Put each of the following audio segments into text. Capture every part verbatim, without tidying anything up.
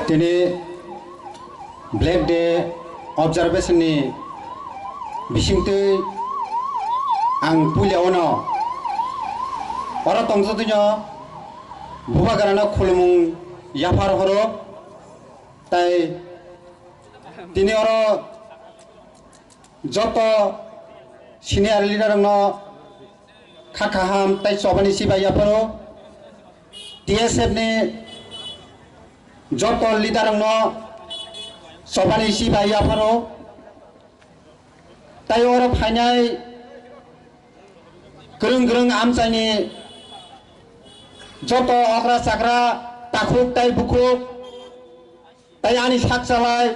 Tini Black Day observation ni bisingtwi ang puila ono oro tongjaktwino bubagrano khulumung yaphar horo, tai tini oro joto senior leader rokno kha kaham tai chobani sibai yapharo, T S F ni joto leader rokno chobani sibai yapharo, tai oro phainai kwrwng kwrwng amchaini joto okra chakra takhuk tai bukhuk tai ani sak chalai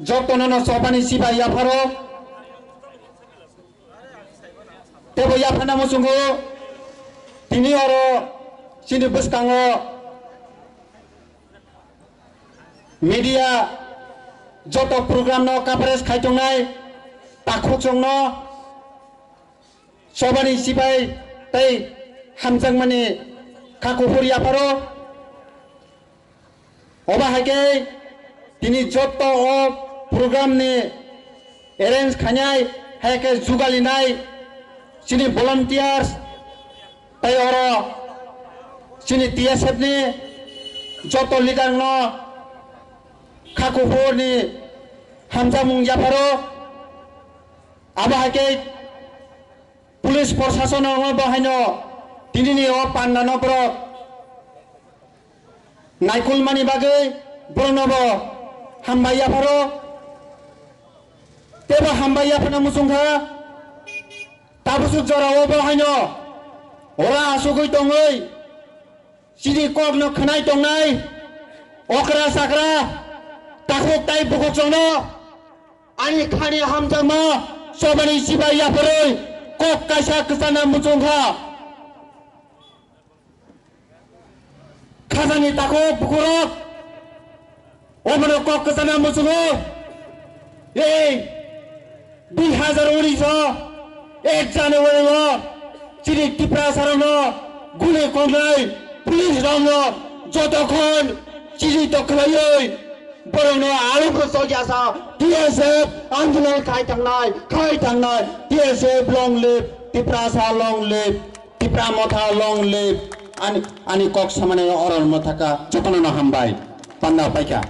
jotono no chobani sibai yapharo. Tebo yaphana muchungo tini oro chini bwskango media joto program no coverage khai tongnai takhuk chwngno chobani sibai tei hamjakmani kha kuphur yapharo. Obo hai khe tini joto o program ni arrange khainai, hai khe jugalinai chini volunteers tei oro chini T S F ni joto leader no kha kuphur ni hamjakmung yapharo. Abo hai khe police prosason no bo haino tini ni o panda no borok naikolmani bagwi borokno bo hambai yapharo. Tebo hambai yaphana muchung kha. Tabuk jora o bo haino ora asugwi tongwi chini kokno khwnai tongnai okra chakra takhuk tai bukhuk chwngno ani khani hamjakma chobani sibai yapharwi kok kaisa kwchana muchung kha. Khajani takhuk bukhurok omono kok kwchana muchungo. Ei dui hazar unis o ek January o chini Tiprasa rokno guli koknai police rokno jotokhon chini to khwlaiwi borokno alukho sokyasa T S F andolon khai thangnai, khai thangnai. T S F long live, Tiprasa long live, Tipra Motha long live. Ani, ani kok samani oron mothaka jotono no hambai. Panda paikha.